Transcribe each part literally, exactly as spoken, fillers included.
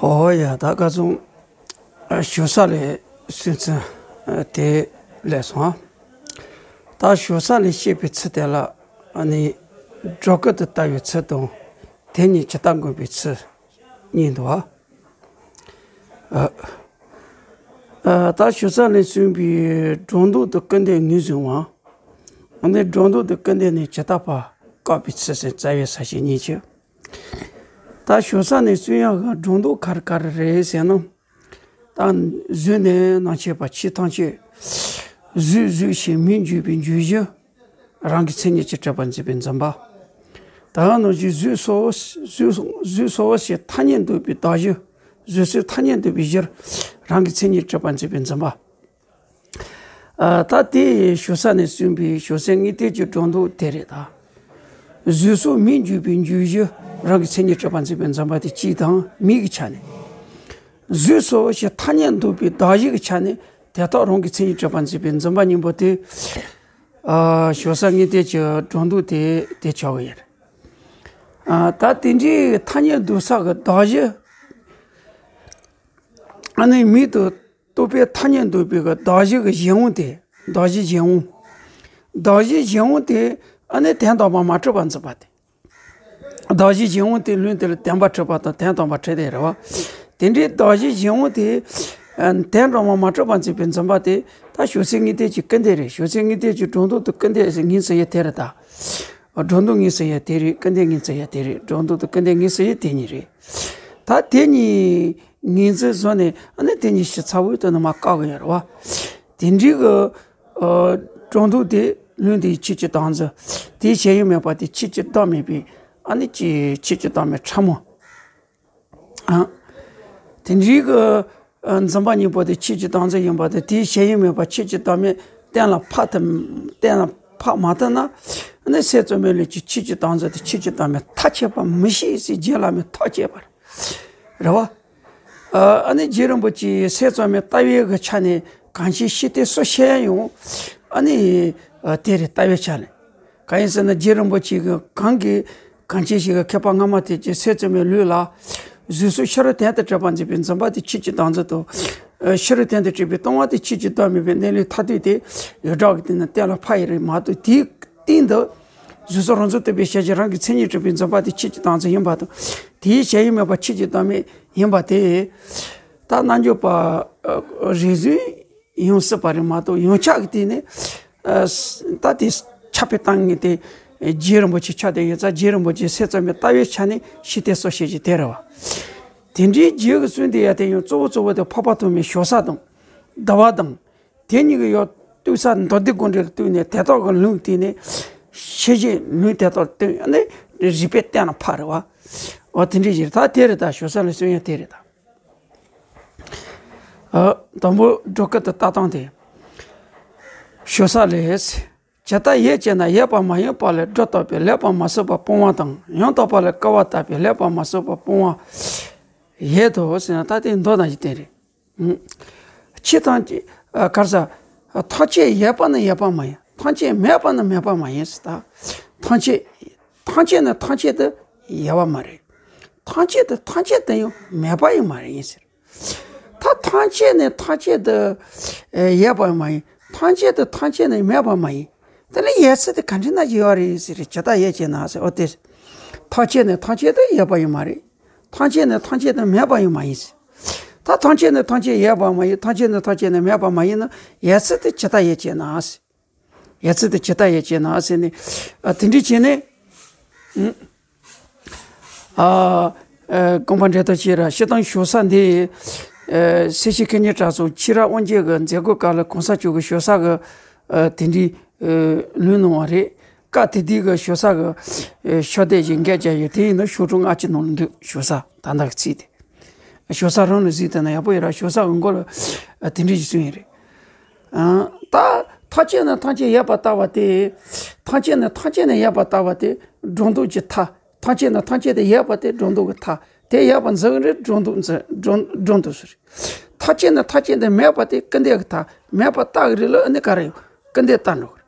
ཨོ་ཡ། ད་ཁ་སང་ཞོ་ས་ལེ་སུན་ཚན་དེ་ལས་སོང་ཨ། ད་ཞོ་ས་ལེ་བཤད་པའི་ཚུལ་དེ་ལ་ཨ་ནི་སྒྲོ་སྐུར་དུ་ལྟ་བའི་ཚུལ་དང་དེ་གཉིས་ཇི་ལྟར་འགོད་པའི་ཚུལ་གཉིས་འདུག་ཨ། ཨ། ཨ། ད་ཞོ་ས་ལེ་གསུངས་པའི་སྒྲོ་འདོགས་དང་སྐུར་འདེབས་ངོས་བཟུང་བ། ཨ་ནི་སྒྲོ་འདོགས་དང་སྐུར་འདེབས་ནི་ཇི་ལྟར་ཕར་བཀག་པའི་ཚུལ་ཟེར་རྩ་བའི་ས་བཅད་གཉིས་ཀྱི། ད་ཞོ་ས་ནས་གསུང་ཡག་གི་སྒྲོ་འདོགས་ག་རེ་ག་རེ་རེད་ཟེར་ན། ད་གཟུགས་ནས་རྣམ་མཁྱེན་པ་ཆོས་ཐམས་ཅད། གཟུགས་གཟུགས་ཞེས་མིང་བརྗོད་པའི་བརྗོད་གཞི། རང་གི་མཚན་ཉིད་ཀྱིས་གྲུབ་པར་འཛིན་པའི་འཛིན་པ། ད་ག་ནང་བཞིན་གཟུགས་སོགས་གཟུགས་གཟུགས་སོགས་ཞེས་ཐ་སྙད་འདོགས་པའི་གདགས་གཞི། གཟུགས་སོགས་ཐ་སྙད་འདོགས་པའི་གཞིར་རང་གི་མཚན་ཉིད་གྲུབ་པར་འཛིན་པའི་འཛིན་པ། ཨ། ད་དེ་ཞོ་ས་ནས་གསུངས་པའི་ཞོ་ཟས་དངོས་བསྟན་གྱི་སྒྲོ་འདོགས་དེ་རེད་ད། གཟུགས་སོགས་མིང་བརྗོད་པའི་བརྗོད་གཞི་རང་གི་མཚན་ཉིད་གྲུབ་པར་འཛིན་པའི་འཛིན་པ་དེ་གཅིག་དང་མིང་གི་ཆ་ནས། གཟུགས་སོགས་ཞེས་ཐ་སྙད་འདོགས་པའི་གདགས་གཞི་གི་ཆ་ནས་དེ་དག་རང་གི་མཚན་ཉིད་གྲུབ་པར་འཛིན་པའི་འཛིན་པ་གཉིས་པོ་དེ། ཨ། ཞོ་ས་དངོས་བསྟན་གྱི་སྒྲོ་འདོགས་དེ་དེ་ཆགས་ཀྱི་ཡོད་རེད། ཨ། ད་དེ་འདྲའི་ཐ་སྙད་འདོགས་ས་གི་གདགས་གཞི། ཨ་ནི་མིང་དུ་གཏོགས་པའི་ཐ་སྙད་འདོགས་པའི་གི་གདགས་གཞི་གི་གཞན་དབང་དེ། གདགས་གཞི་གཞན་དབང་། གདགས་གཞི་གཞན་དབང་དེ་ཨ་ནི་དོན་དམ་པར་མ་གྲུབ་པར་འཛིན་པ་དེ། གདགས་གཞི་གཞན་དབང་དེ་ལུང་དེ་ལ་བདེན་པར་གྲུབ་པ་དང་དོན་དམ་པར་གྲུབ་དེ་རེད་བ། དེ་འདྲའི་གདགས་གཞི་གཞན་དབང་དེ་ཨ་དོན་དམ་པར་མ་གྲུབ་པར་འཛིན་པའི་འཛིན་པ་དེ་ད་ཞོ་ཟས་དངོས་བསྟན་གྱི་སྐུར་འདེབས་རེད། ཞོ་ཟས་དངོས་བསྟན་གྱི་སྒྲོ་འདོགས་དང་སྐུར་འདེབས་ཟེར་ངོས་ཟིན་ཡ་དེ་རེད་ད། སྒྲོ་འདོགས་ངོས་ཟིན་ཡ་དེ་རེད། སྐུར་འདེབས་ངོས་འཛིན་ཡ་དེ་རེད། སྒྲོ་འདོགས་དང་སྐུར་འདེབས་ངོས་ཟིན་ཡ་དེ་གཉིས་རེད། ད་དེ་གཉིས་ངོས་འཛིན་བཟོས་ནས་ཨ་ནི་དེ་གཉིས་ཞིབ་ཚགས་པོའི་དོན་དུ་མར་བཀག་གི་ཡོད་རེད་བ། དེ་འདྲའི་གི་ཨ་སྒྲོ་འདོགས་དེ་ལུང་དེའི་ཆོས་ཀྱི་བདག་འཛིན། དེའི་ཞེན་ཡུལ་མེད་པ་དེ་ཆོས་ཀྱི་བདག་མེད་པའི་ཨ་ནི་ཅི་ཆོས་ཀྱི་བདག་མེད་ཕྲ་མོ། ཨ། དེ་འདྲའི་གི་ཨ་འཛིན་པ་གཉིས་པོ་དེ་ཆོས་ཀྱི་བདག་འཛིན་ཡིན་པ་དང་དེའི་ཞེན་ཡུལ་མེད་པ་ཆོས་ཀྱི་བདག་མེད་གཏན་ལ་ཕབ་ཐུབ། གཏན་ལ་ཕབ་མ་ཐུབ་ན་ཨ་ནི་སེམས་ཙམ་པའི་ལུགས་ཀྱི་ཆོས་ཀྱི་བདག་འཛིན་དེ་ཆོས་ཀྱི་བདག་མེད་ཐག་ཆོད་པ་མི་ཤེས་ཟེར་རྒྱུད་བླ་མེད་ཐག་བཅད་པ་རེད་བ། ཨ་ནི་རྗེ་རིན་པོ་ཆེའི་སེམས་ཙམ་པའི་ལྟ་བའི་གི་ཆ་ནས་གང་ཞིག་ཤེས་ཏེ་སོ་ཤེས་ཡང་ཨ་ནི་ཨ་དེ་རེད། ལྟ་བའི་ཆ་ནས་གང་ཡིན་ཟེར་ན་རྗེ་རིན་པོ་ཆེ་གི་གང་གིས་གང་ཅི་ཞིག་གི་མཁས་པ་སྔ་མ་དེ་ཀྱི་སེམས་ཙམ་པའི་ལུགས་ལ་གཟུགས་སོགས་ཕྱི་རོལ་དོན་དུ་གྲུབ་པར་འཛིན་པའི་འཛིན་པ་དེ་ཆོས་ཀྱི་བདག་འཛིན་དང་། ཕྱི་རོལ་དོན་དུ་གྲུབ་པའི་སྟོང་པ་དེ་ཆོས་ཀྱི་བདག་མེད་པའི་གནས་ལུགས་མཐར་ཐུག་དེ་ཡོངས་གྲགས་ཀྱི་སྟེང་ན་གཏན་ལ་ཕབ་ཡི་རེད་མ་གཏོགས་དེའི་སྟེང་དུ། གཟུགས་སོགས་རང་མཚན་རྟོག་པའི་ཞེན་ཅིང་རང་གི་མཚན་ཉིད་གྲུབ་པའི་འཛིན་པ་དེ་ཆོས་ཀྱི་བདག་འཛིན་ཡིན་པ་དང་། དེའི་ཞེན་ཡུལ་མེད་པ་ཆོས་ཀྱི་བདག་མེད་ཡིན་པ་དེ། ད་རྣལ་འབྱོར་པ་རེ་ཟུང་ཡོང་སྲིད་པ་རེད་མ་གཏོགས་ཡོངས་ཁྱབ་ཀྱི་སྟེང་ནས་ད་དེ་ཁྱབ་སྤེལ་བཏང་ངེས་ཏེ། རྗེ་རིན་པོ་ཆེ་ཆགས་བསྡད་ཡོད་ཙང་རྗེ་རིན་པོ་ཆེ་སེམས་ཙམ་པའི་ལྟ་བའི་ཆ་ནས་ཤེས་ཏེ་སོ་ཤེས་ཀྱི་དེ་རེད་བ། དེ་འདྲའི་རྗེ་གི་གསུང་དེ་ཡ་དེ་ཡང་གཙོ་བོ་གཙོ་བོ་དེ་འཕགས་པ་ཐོགས་མེད་ཞོ་ས་དང་། ཟླ་བ་དང་། དེ་གཉིས་ཀྱི་ཡང་ལྟོས་ས་མདོ་སྡེ་དགོངས་འགྲེལ་ལ་ལྟོས་ནས་དེ་དག་གི་ལུང་བསྟན་ནས་ཤེས་བྱའི་ལུང་དེ་དག་ལ་ལྟོས་ནས་རིགས་པས་གཏན་ལ་ཕབ་རེད་བ། འོ་དེ་འདྲའི་ཞིག་ད་དེ་རེད་ད། ཞོ་ས་ལ་གསུང་ཡ་དེ་རེད་ད། ཨ། དང་པོ་སྒྲོ་སྐུར་དུ་ལྟ་སྟངས་དེ། ཞོ་ས་ལས། ཇི་ལྟར་ཡོད་ཅེ་ན་ཡོད་པ་མ་ཡིན་པ་ལས་སྒྲོ་བཏགས་པའི་ལེགས་པར་མ་བསྲེས་པ་སྤོང་བ་དང་ཡང་དག་པ་ལས་བསྐལ་པ་བཏགས་པའི་ལེགས་པར་མ་བསྲེས་པ་སྤོང་བ་ཡོད་དོ་ཟེར་ན་ད་དེ་མདོ་ནང་བཞིན་བསྟན་རེད། ཨུམ། ཕྱི་ཐམས་ཅད་ཨ་ག་རེ་ཟ། ཐམས་ཅད་ཡོད་པ་ནི་ཡོད་པ་མ་ཡིན། ཐམས་ཅད་མེད་པ་ནི་མེད་པ་མ་ཡིན་ཟེར་ད། ཐམས་ཅད། ཐམས་ཅད་ནི་ཐམས་ཅད་དུ་ཡོད་པ་མ་རེད། ཐམས་ཅད་དུ་ཐམས་ཅད་དུ་ཡང་མེད་པ་ཡང་མ་རེད་ཟེར། ད་ཐམས་ཅད་ནི་ཐམས་ཅད་དུ་ཡོད་པ་མ་ཡིན། ཐམས་ཅད་དུ་ཐམས་ཅད་ནི་མེད་པ་མ་ཡིན། དེ་ལ་ཡོད་ཚད་དེ་ག་འདྲ་ན་ཡོད་རེད་ཟེར། ཇི་ལྟར་ཡོད་ཅེ་ན་ཟེར། འོ་དེ། ཐམས་ཅད་ནི་ཐམས་ཅད་དུ་ཡོད་པ་ཡང་མ་རེད། ཐམས་ཅད་ནི་ཐམས་ཅད་དུ་མེད་པ་ཡང་མ་ཡིན་ཟེར། ད་ཐམས་ཅད་ནི་ཐམས་ཅད་ཡོད་པ་མ་ཡིན། ཐམས་ཅད་ནི་ཐམས་ཅད་ནི་མེད་པ་མ་ཡིན་ན་ཡོད་ཚད་དེ་ཇི་ལྟར་ཡོད་ཅེ་ན་ཟེར། ཡོད་ཚད་དེ་ཇི་ལྟར་ཡོད་ཅེ་ན་ཟེར་ནས། ཨ་དེ་འདྲ་བྱས་ནས། ཨ། ཨ། དགོངས་པ་འགྲེལ་དུ་བྱས་ར་སྤྱིར་བཏང་ཞོ་ས་འདི། ཨ། སེར་བྱེས་མཁས་སྙན་གྲགས་སོགས་ཕྱི་རབས་དབང་རྒྱལ་གྱི་མཛད་སྒོ་སྐབས་ལ་གོང་ས་མཆོག་གིས་ཞོ་ས་གི། ཨ། དེ་འདྲའི། ཨ། ལུང་གནང་བ་རེད། སྐབས་དེ་དུས་ཀྱི་ཞོ་ས་གི། ཨ། ཤོ་ལྡེབ་ཅིག་འགོད་བྱས་ཡོད། དེ་ཡིན་ན་ཤོག་གྲངས་ལྔ་བཅུ་ནང་ལ་འདུག་ཞོ་ས་ད་ལྟ་གི་ཚིག་དེ། ཞོ་ས་རང་ལ་གཟིགས་བལྟས་ན་ཡག་པོ་ཡོད་ར། ཞོ་ས་གི་མགོ་ལ་དེ་འདྲ་ཞིག་གསུངས་ཡོད་རེད། ཨ། ད་ཐམས་ཅད་ནི་ཐམས་ཅད་ཡོད་པར་ལྟ་བ་སྟེ། ཐམས་ཅད་ནི་ཐམས་ཅད་ནི་ཡོད་པར་ལྟ་བ་སྟེ་སྒྲོ་འདོགས་ཀྱི་མཐའ། ཐམས་ཅད་ནི་ཐམས་ཅད་དུ་ཡོད་པ་སྟེ་སྒྲོ་འདོགས་ཀྱི་མཐའ། དེ་ཡོད་པར་འཛིན་རིགས་སྒྲོ་འདོགས་འཛིན་སྒྲོ་སྒྲོ་འདོགས་སུ་རེད། ཐམས་ཅད་ནི་ཐམས་ཅད་དུ་མེད་པ་སྟེ་སྐུར་འདེབས་ཀྱི་མཐའ། མེད་པར་ལྟ་གི་རིགས་ལ་ཨ་ནི་ག་རེ་ཡོད། སྐུར་འདེབས་ལྟ་འགྲོ་གི་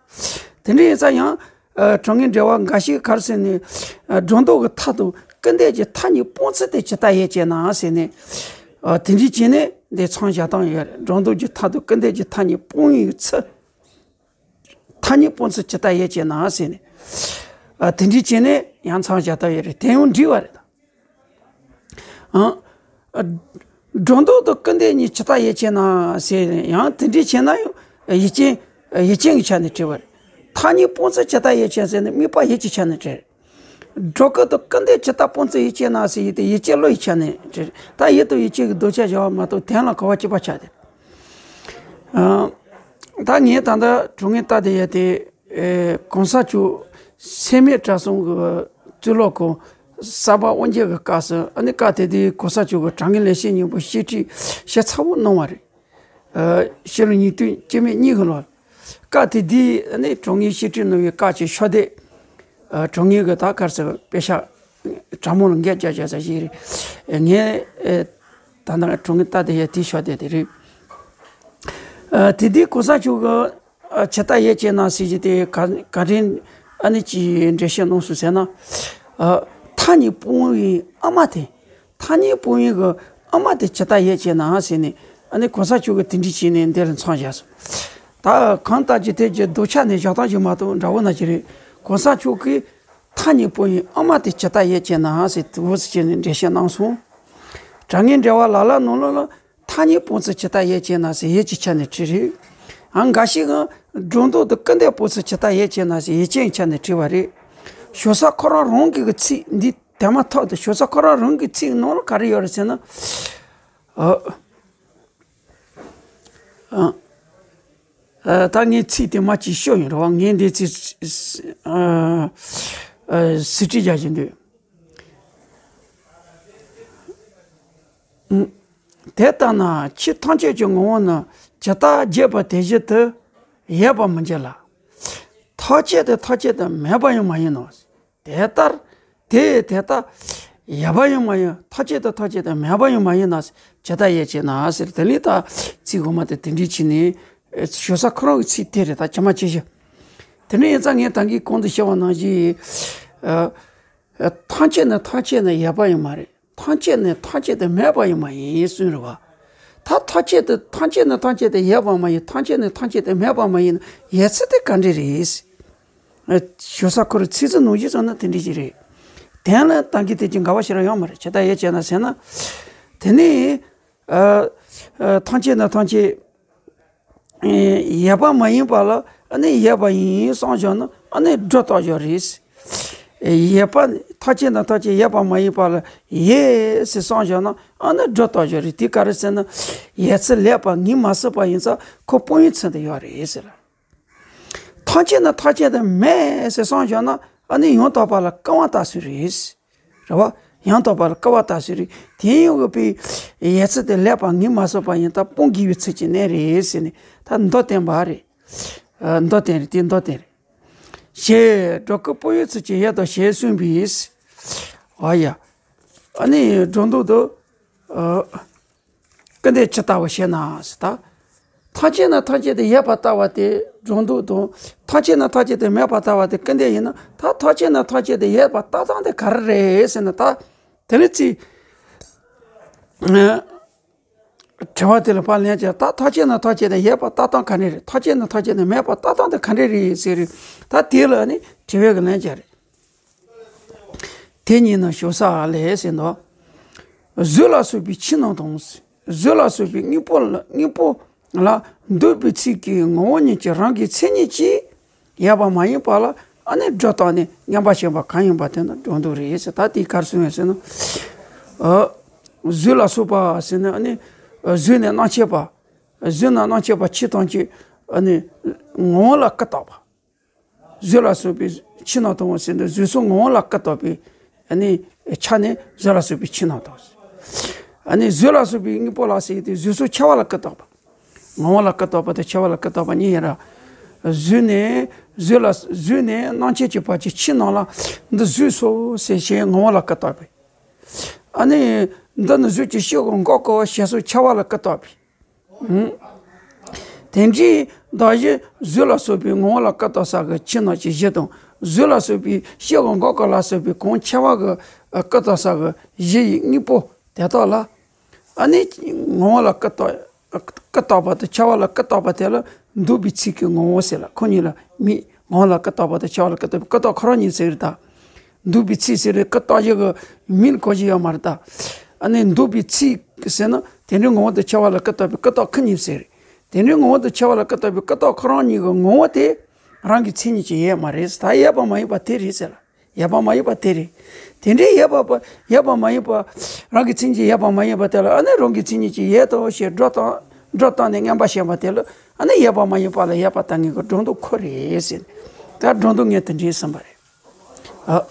རེད། དེ་འདྲ་ཡིན་ཙང་ཡང་། ཨ། གྲངས་ངེས་འགྲེལ་པ་འགའ་ཞིག་ག་རེ་ཟེར་ནས། ཨ། སྒྲོ་འདོགས་ཀྱི་མཐའ་དང་ སྐུར་འདེབས་ཀྱི་མཐའ་གཉིས་སྤོང་ཚུལ་དེ་ཇི་ལྟར་ཡོད་ཅེ་ན་ཟེར་ནས། ཨ། དེ་འདྲ་བྱས་ནས་འདི་མཚམས་བཞག་སྟངས་ཡོད་རེད། སྒྲོ་འདོགས་ཀྱི་མཐའ་དང་སྐུར་འདེབས་ཀྱི་མཐའ་གཉིས་སྤོང་བའི་ཚུལ། མཐའ་གཉིས་སྤོང་ཚུལ་ཇི་ལྟར་ཡོད་ཅེ་ན་ཟེར་ནས། ཨ། དེ་འདྲ་བྱས་ནས་ཡང་མཚམས་བཞག་སྟངས་ཡོད་རེད། དེ་ཡང་འགྲིག་པ་རེད། ཨང་། སྒྲོ་འདོགས་དང་སྐུར་འདེབས་གཉིས་ཇི་ལྟར་ཡོད་ཅེ་ན་ཟེར། ཡང་དེ་འདྲ་བྱས་ན་ཡང་ཡུལ་ཅན། ཡུལ་ཅན་གྱི་ཆ་ནས་བྲིས་པ་རེད། མཐའ་གཉིས་སྤོང་ཚུལ་ཇི་ལྟར་ཡོད་ཅེ་ཟེར་ན་དམིགས་པ་ཡུལ་གྱི་ཆ་ནས་བྲིས། སྒྲོ་སྐུར་དང་སྐུར་འདེབས་ཇི་ལྟར་སྤོང་ཚུལ་ཡུལ་ཅན་ན་ཟེར་ཡོད་དེ། ཡུལ་ཅན་བློ་ཡི་ཆ་ནས་བྲིས། ད་ཡུལ་དང་ཡུལ་ཅན་གྱི་ལྡོག་ཆ་བཞག་པ་མ་གཏོགས་དོན་ལ་གོ་བ་གཅིག་པ་ཆགས་ཏེ། ཨ། ད་ངས་ད་ལྟ་གྲུབ་ངེས་ལྟ་དེ་ཡོད་དེ། ཨེ། གོང་ས་མཆོག་སེམས་མེད་གྲྭ་ཚང་གི་གཙུག་ལག་ཁང་གསར་པ་དབུ་འབྱེད་ཀྱི་སྐབས་སུ། ཨ་ནི་སྐབས་དེ་དུས་གོང་ས་མཆོག་གིས་དྲང་ངེས་ལེགས་བཤད་སྙིང་པོ་བཤད་ཁྲིད་ཞིབ་ཚགས་པོ་གནང་བ་རེད། ཨ། ཕྱི་ལོ་ཉིས་སྟོང་བཅུ་མེད་གཉིས་ཀྱི་ལོར། སྐབས་དེ་དུས་ཨ་ནི་དྲང་ངེས་བཤད་ཁྲིད་གནང་བའི་སྐབས་ཀྱི་ཤོག་ལྡེབ། ཨ། དྲང་ངེས་ཀྱི་ད་ག་རེ་ཟེར། དཔེ་ཤག་དྲ་མོ་ལ་འགེལ་རྒྱག་རྒྱག་ས་ཞིག་རེད། ངས། ཨེ། ད་ལྟ་གྲུབ་ངེས་ལྟ་དེ་ཡོད་དེ། ཤོག་ལྡེབ་དེ་རེད། ཨ། དེ་དུས་གོང་ས་མཆོག་གིས། ཨ། ཇི་ལྟར་ཡོད་ཅེ་ན་ཟེར་གྱི་དེ་ག་ག་རེ་ཨ་ནི་ཅིག་འགྲེལ་བཤད་གནང་སོང་ཟེར་ན། ཨ། མཐའ་གཉིས་སྤོང་བའི་དབུ་མ་དེ། མཐའ་གཉིས་སྤོང་བའི་གི་དབུ་མ་དེ་ཇི་ལྟར་ཡོད་ཅེ་ན་ཟེར་ནས། ཨ་ནི་གོང་ས་མཆོག་གིས་དེ་འདྲ་བྱས་ནས་འདིར་མཚམས་བཞག་སོང་། ད་གང་ལྟར་ཅི་ཐད་ཀྱི་ལྡོག་ཆ་ནས་བཞག་སྟངས་ཤིག་མ་གཏོགས་འདྲ་བོ་ན་ཅི་རེད། གོང་ས་མཆོག་གིས་མཐའ་གཉིས་སྤོང་བའི་དབུ་མ་དེ་ཇི་ལྟར་ཡོད་ཅེ་ན་ཟེར་འུ་ཟེར་བྱས་ནས་འགྲེལ་བཤད་གནང་སོང་། དྲང་ངེས་འགྲེལ་པ་ལ་ལ་ནང་ལོགས་ལ། མཐའ་གཉིས་སྤོང་ཚུལ་ཇི་ལྟར་ཡོད་ཅེ་ན་ཟེར་ཡུལ་གྱི་ཆ་ནས་བྲིས་རེད། ཨ། འགའ་ཞིག་གིས་སྒྲོ་འདོགས་དང་སྐུར་འདེབས་སྤོང་ཚུལ་ཇི་ལྟར་ཡོད་ཅེ་ན་ཟེར་ཡུལ་ཅན་གྱི་ཆ་ནས་བྲིས་པ་རེད། ཞོལ་ས་ཁོ་རང་རང་གི་གི་ཚིག་འདི་དེ་མ་ཐག་ཏུ། ཞོལ་ས་ཁོ་རང་རང་གི་ཚིག་ནང་ལ་ག་རེ་ཡོད་རེད་ཟེར་ན། ཨ། ཨ། ཨ། ད་ངས་ཚིག་དེ་མ་གཅིག་ཤོད་ཡིན་རོགས། ངས་འདི་ཚིག་ཨ། ཨ། ཟིན་བྲིས་རྒྱག་བཞིན་འདུག་དེ་ལྟ་ན་ཆོས་ཐམས་ཅད་ཀྱི་ངོ་བོ་ནི་ཇི་ལྟར་བརྗོད་པ་དེ་བཞིན་དུ་ཡོད་པར་མི་འགྱུར་ལ། ཐམས་ཅད་དུ་ཐམས་ཅད་དུ་མེད་པ་ཡང་མ་ཡིན་ནོ། དེ་ལྟར་དེ་དེ་ལྟར་ཡོད་པ་ཡང་མ་ཡིན། ཐམས་ཅད་དུ་ཐམས་ཅད་དུ་མེད་པ་ཡང་མ་ཡིན་ན། ཇི་ལྟར་ཡོད་ཅེ་ན་ཟེར། དེ་ལས་ད་ཚིག་འོག་མ་དེ་དེ་འདྲ་བྱས་ནས། ཞོལ་ས་ཁོ་རང་གི་ཚིག་དེ་རེད། ད་ཇི་མ་ཇི་བཞིན། དེ་ནས་ཡིན་ཙང་ངས་ད་གིན་གོང་དུ་བཤད་པ་ནང་བཞིན། ཨ། ཐམས་ཅད་ནི་ཐམས་ཅད་ནི་ཡོད་པ་ཡང་མ་རེད། ཐམས་ཅད་ནི་ཐམས་ཅད་དུ་མེད་པ་ཡང་མ་ཡིན་གསུངས་རེད་བ། ད་ཐམས་ཅད་དུ་ཐམས་ཅད་ནི་ཐམས་ཅད་དུ་ཡོད་པ་མ་ཡིན། ཐམས་ཅད་ནི་ཐམས་ཅད་དུ་མེད་པ་མ་ཡིན་ན་ཡོད་ཚུལ་དེ་ག་འདྲ་རེད། ཞོལ་ས་ཁོ་རང་ཚིག་ཟིན་ནང་བཞིན་སོང་ན་དེ་འདྲ་ཞིག་རེད། དོན་ལ་ད་གིན་དེ་ཅིག་འགལ་བ་ཞེ་དྲག་ཡོད་མ་རེད། ཇི་ལྟར་ཡོད་ཅེ་ན་ཟེར་ན། དེ་ནི། ཨ། ཨ། ཐམས་ཅད་ནི་ཐམས་ཅད་ཡོད་པ་མ་ཡིན་པ་ལ་ཨ་ནི་ཡོད་པ་ཡིན་བསམ་བཞག་ན་ཨ་ནི་སྒྲོ་བཏགས་བཞག་རེད། ཡོད་པ། ཐམས་ཅད་ནི་ཐམས་ཅད་ཡོད་པ་མ་ཡིན་པ་ལ་ཡོད་ཟེར་བསམ་བཞག་ན་ཨ་ནི་སྒྲོ་བཏགས་བཞག་རེད། དེ་ག་རེ་ཟེར་ན། ཡོད་ཚུལ་ལེགས་པར་ངོས་མ་ཟིན་པ་ཡིན་ཙང་ཁོ་སྤོང་བའི་ཚུལ་དུ་ཡོད་རེད་ཟེར། ཐམས་ཅད་ནི་ཐམས་ཅད་དུ་མེད་ཟེར་བསམ་བཞག་ན་ཨ་ནི་ཡང་དག་པ་ལ་སྐུར་བ་བཏབ་ཚུལ་རེད། རེད་བ། ཡང་དག་པ་ལ་སྐུར་བ་བཏབ་ཚུལ་རེད། དེ་ཡང་དགོས་པའི་ཡོད་ཚུལ་དེ་ལེགས་པར་ངོས་མ་ཟིན་པ་ཡིན་ཙང་སྤོང་དགོས་པའི་ཚུལ་གྱི་གནས་རེད་ཟེར་ནས་ད་མདོར་བསྟན་པ་རེད། ཨ། མདོར་བསྟན་རེད། དེ་མདོར་བསྟན་རེད། ཞེས་སྒྲོ་སྐུར་སྤོང་བའི་ཚུལ་གྱིས་ཡོད་དོ་ཞེས་གསུངས་པས། ཨ་ཡ། ཨ་ནི་སྒྲོ་འདོགས་དང་། ཨ། སྐུར་འདེབས་ཇི་ལྟ་བུ་ཞེ་ན་ཟེར། ད་ཐམས་ཅད་ནི་ཐམས་ཅད་དུ་ཡོད་པར་ལྟ་བ་དེ་སྒྲོ་འདོགས་དང་། ཐམས་ཅད་ནི་ཐམས་ཅད་དུ་མེད་པར་ལྟ་བ་དེ་སྐུར་འདེབས་ཡིན་ན། ད་ཐམས་ཅད་ནི་ཐམས་ཅད་དུ་ཡོད་པར་ལྟ་སྟངས་དེ་ག་རེ་རེད་ཟེར་ན། ད་དེ་ལ་ཚིག་ཨ། དྲི་བ་དེ་ལ་ཕར་ལན་རྒྱག་ད་ཐམས་ཅད་ནི་ཐམས་ཅད་དུ་ཡོད་པར་ལྟ་སྟངས་ག་རེ་རེད། ཐམས་ཅད་ནི་ཐམས་ཅད་དུ་མེད་པར་ལྟ་སྟངས་དེ་ག་རེ་རེད་ཟེར་རེད། ད་དེ་ལ་ནི་དྲི་བའི་གི་ལན་རྒྱག་རེད། དེ་ཉིད་ནི་ཞོལ་ས་ལས་ཟེར་འདུག་གཟུགས་ལ་སོགས་པའི་ཕྱི་ནང་དང་། གཟུགས་ལ་སོགས་པའི་དངོས་པོ་ལ་དངོས་པོ་ལ་འདོད་པའི་ཚིག་གི་ངོ་བོ་ཉིད་ཀྱི་རང་གི་མཚན་ཉིད་ཀྱིས་ཡོད་པ་མ་ཡིན་པ་ལ་ཨ་ནི་སྒྲོ་བཏགས་ནས་ངན་པ་བྱས་པ་གང་ཡིན་པ་དེ་ནི་སྒྲོ་འདོགས་རེད་ཟེར། ད་དེ་ག་རེ་གསུངས་ཡོད་ཟེར་ན། ཨ། གཟུགས་ལ་སོགས་པ་ཟེར་ན་ཨ་ནི་གཟུགས་ནི་རྣམ་མཁྱེན་པ། གཟུགས་ནི་རྣམ་མཁྱེན་པ་ཕྱི་དང་ཕྱི། ཨ་ནི་ངོ་བོ་ལ་སྐུར་བཏབ་པ། གཟུགས་ལ་སོགས་པའི་ཕྱི་ནང་དང་པོ་ཟེར་འདི་གཟུགས་སོགས་ངོ་བོ་ལ་སྐུར་བཏབ་པའི་ཨ་ནི་ཆ་ནས་གཟུགས་ལ་སོགས་པའི་ཕྱི་ནང་དང་། ཨ་ནི་གཟུགས་ལ་སོགས་པའི་དངོས་པོ་ལ་ཟེར་དུས་གཟུགས་སོགས་ཁྱད་པར་ལ་སྐུར་བཏབ་པ། ངོ་བོ་ལ་སྐུར་བཏབ་པ་དང་ཁྱད་པར་ལ་སྐུར་བཏབ་པ་གཉིས་ཡིན་ར། གཟུགས་ནས་གཟུགས་ལ་གཟུགས་ནས་རྣམ་མཁྱེན་གྱི་བར་གྱི་ཕྱི་ནང་ལ་འདི་གཟུགས་སོ་ཟེར་བྱས་ངོ་བོ་ལ་སྐུར་བཏབ་པས། ཨ་ནི་འདི་ནི་གཟུགས་ཀྱི་སྤྱི་དང་འགག་གོ་ཞེས་སོགས་ཁྱད་པར་ལ་སྐུར་བཏབ་པས། དེ་འདྲའི་བདག་གཞན་གཟུགས་ལ་སོགས་པའི་ངོ་བོ་ལ་སྐུར་བཏབ་ས་གི་ཕྱི་ནང་གི་གཞི་དང་གཟུགས་ལ་སོགས་པའི་སྤྱི་དང་འགག་གོ་ལ་སོགས་པའི་གང་ཁྱད་པར་གྱི་ ཨ་ཀུན་བཏགས་ས་གི་གཞི་ཡི་དངོས་པོ་དེ་དག་ལ། ཨ་ནི་ངོ་བོ་ལ་ཀུན་བཏགས། ཀུན་བཏགས་པ་དང་ཁྱབ་པ་ལ་ཀུན་བཏགས་པ་དེ་ལ་འདོགས་པའི་ཚིག་གི་ངོ་བོ་ཟེར་ལ། ཁོ་གཉིས་ལ་མི་ངོ་བོ་ལ་ཀུན་བཏགས་པ་དང་ཁྱབ་པ་ལ་ཀུན་བཏགས་པའི་ཀུན་བཏགས་ཁོ་རང་ཉིད་ཟེར་གི་རེད་ད། འདོགས་པའི་ཚིག་ཟེར་རེད། ཀུན་བཏགས་གཞི་གི་མིང་གོ་གཞི་ཡོད་མ་རེད་ད། ཨ་ནི་འདོགས་པའི་ཚིག་ཟེར་ན་དེ་འདྲའི་ངོ་བོ་དང་ཁྱབ་པ་ལ་ཀུན་བཏགས་པའི་ཀུན་བཏགས་ཁོ་ཉིད་ཟེར་རེད། དེ་འདྲའི་ངོ་བོ་དང་ཁྱབ་པ་ལ་ཀུན་བཏགས་པའི་ཀུན་བཏགས་ཁོ་རང་ཉིད་ཀྱི་ངོ་བོ་དེ་རང་གི་མཚན་ཉིད་ཀྱིས་ཡོད་མ་རེད། ད་ཡོད་པ་མ་ཡིན་པ་དེ་རེད་ཟེར་ལ། ཡོད་པ་མ་ཡིན་པ་དེ་རེད། དེ་འདྲའི་ཡོད་པ་པ་ཡོད་པ་མ་ཡིན་པ། རང་གི་མཚན་ཉིད་ཀྱིས་ཡོད་པ་མ་ཡིན་པ་དེ་ལ་ཨ་ནི་རང་གི་མཚན་ཉིད་ཀྱིས་ཡོད་དོ་ཞེས་སྒྲོ་བཏགས་སྒྲོ་བཏགས་ནས་མངོན་པར་བྱས་པ་དེ་ལ་ཨ་ནི་ཡོད་པ་མ་ཡིན་པ་ལ་ཡོད་པར་ལྟ་ངེས་ཀྱི་སྒྲོ་འདོགས་ཁོ་རེད་ཟེར། ད་སྒྲོ་འདོགས་ངས་དེ་འདྲའི་ཟིན་པ་རེད། ཨ།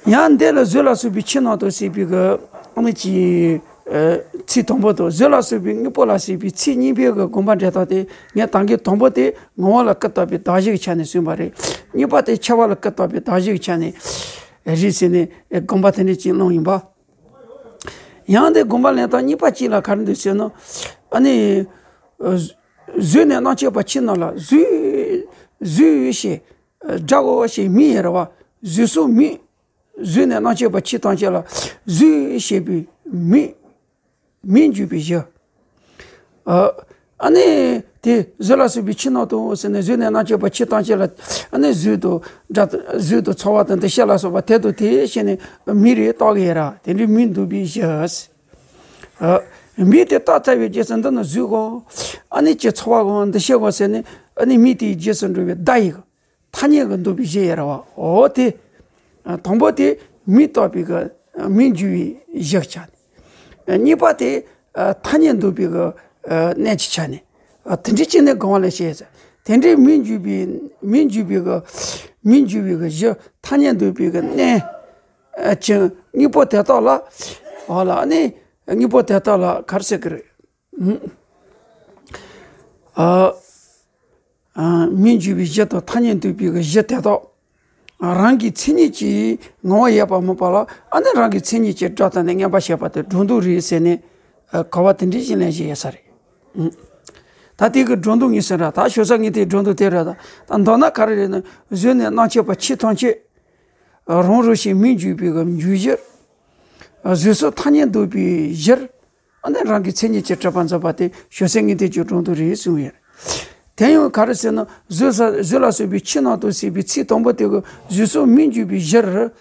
ཡང་འདི་ལ་བཟོད་ལ་སོགས་པའི་ཕྱིར་སྣང་དང་ཟེར་བའི་གི་ཨ་ནི་ཅི། ཨ། ཚིག་དང་པོ་དང་བཟོད་ལ་སོགས་པའི་དངོས་པོ་ལ་ཟེར་བའི་ཚིག་གཉིས་པོའི་གི་དགོངས་པ་འགྲེལ་སྟངས་དེ་ངས་ད་གིན་དང་པོ་དེ་ངོ་བོ་ལ་ཀུན་བཏགས་པའི་གདགས་གཞི་གི་ཆ་ནས་གསུངས་པ་རེད། གཉིས་པ་དེ་ཁྱབ་པ་ལ་ཀུན་བཏགས་པའི་གདགས་གཞི་གི་ཆ་ནས་རེད་ཟེར་ནས་དགོངས་པ་དེ་འདྲ་ཅིག་བླངས་ཡིན་པ། ཡང་དེ་དགོངས་པ་ལེན་སྟངས་གཉིས་པ་གཅིག་ལ་ག་རེ་འདུག་ཟེར་ན། ཨ་ནི། ཨ། བཟོད་ནས་སྣང་མཆེད་པ་ཕྱིར་སྣང་ལ་བཟོད། བཟོད་ཞེས་སྒྲ་གོ་ཞེས་མིང་ཡང་ར་བ། བཟོད་སོགས་མིང་། བཟོད་ནས་སྣང་མཆེད་པ་ཕྱིར་ཐམས་ཅད་ལ་བཟོད་ཞེས་པའི་མིང་། མིང་འཇུག་པའི་གཞི། ཨ། ཨ་ནི་དེ་བཟོད་ལ་སོགས་པའི་ཕྱིར་སྣང་དང་ཟེར་ནས་བཟོད་ནས་སྣང་མཆེད་པ་ཕྱིར་ཐམས་ཅད་ལ་ཨ་ནི་བཟོད་དང་སྒྲ་བཟོད་དང་ཚོར་བ་དང་འདུ་ཤེས་ལ་སོགས་པ་དེ་དང་དེ་བྱས་ནས་མིང་རེ་བཏགས་ཀྱི་ཡོད་ར། དེ་འདྲའི་མིང་འདོགས་པའི་གཞི། ཨ། མིང་དེ་བཏགས་ཚར་བའི་རྗེས་སུ་འདི་ནི་བཟོད་གོ་ཨ་ནི་ཅི་ཚོར་བ་གོ་འདུ་ཤེས་གོ་ཟེར་ནས་ཨ་ནི་མིང་དེའི་རྗེས་སུ་འགྲོ་བའི་བརྡ་ཡི་གི་ཐ་སྙད་ཀྱི་འདོགས་པའི་གཞི་ཡོད་ར་བ། འོ་དེ། ཨ། དང་པོ་དེ་མིང་བཏགས་པའི་གི་མིང་འཇུག་པའི་གཞི་ཆ་ནས། ཨ། གཉིས་པ་དེ། ཨ། ཐ་སྙད་འདོགས་པའི་གི། ཨ། གནས་ཀྱི་ཆ་ནས། ཨ། དེ་འདྲའི་ཅི་ནས་གང་བ་ལ་བཤད་ཟེར། དེ་འདྲའི་མིང་འཇུག་པའི་མིང་འཇུག་པའི་གི། མིང་འཇུག་པའི་གི་གཞི་ཐ་སྙད་འདོགས་པའི་གི་གནས། ཨ། ཅི་དངོས་པོ་དེ་དག་ལ། འོ་ལ་ཨ་ནི་དངོས་པོ་དེ་དག་ལ་ག་རེ་ཟེར་གི་རེད། ཨ། ཨ། མིང་འཇུག་པའི་གཞི་དང་ཐ་སྙད་འདོགས་པའི་གི་གཞི་དེ་དག་རང་གི་མཚན་ཉིད་ཀྱིས་ངོ་བོ་ཡོད་པ་མིན་པ་ལ་ཨ་ནི་རང་གི་མཚན་ཉིད་ཀྱིས་སྒྲོ་བཏགས་ནས་མངོན་པར་བྱས་པ་དེ་སྒྲོ་འདོགས་རེད་ཟེར་ནས། ཨ། གོ་བ་དེ་འདྲའི་ཞིག་ལེན་བཞིན་ཡོད་ས་རེད། ཨ། ད་དེ་གི་སྒྲོ་འདོགས་ངེས་ཟིན་ར། ད་ཞོ་ས་ངེས་དེ་སྒྲོ་འདོགས་དེ་རེད། ད་ད་མདོར་ན་ག་རེ་རེད་ན་བཟོད་ནས་སྣང་མཆེད་པ་ཕྱིར་ཐམས་ཅད། རང་རང་བཞིན་མིང་འཇུག་པའི་གི་འཇུག་གཞིར། བཟོད་སོགས་ཐ་སྙད་འདོགས་པའི་གཞིར། ཨ་ནི་རང་གི་མཚན་ཉིད་ཀྱིས་གྲུབ་པར་འཛིན་པ་དེ་ཞོ་ས་ངེས་དེ་ཀྱི་སྒྲོ་འདོགས་རེད་གསུངས་ཡོད། དེ་ཡང་ག་རེ་ཟེར་ན་བཟོད་ས་བཟོད་ལ་སོགས་པའི་ཕྱིར་སྣང་དང་ཟེར་བའི་ཚིག་དང་པོ་དེ་གི་བཟོད་སོགས་མིང་འཇུག་པའི་གཞིར།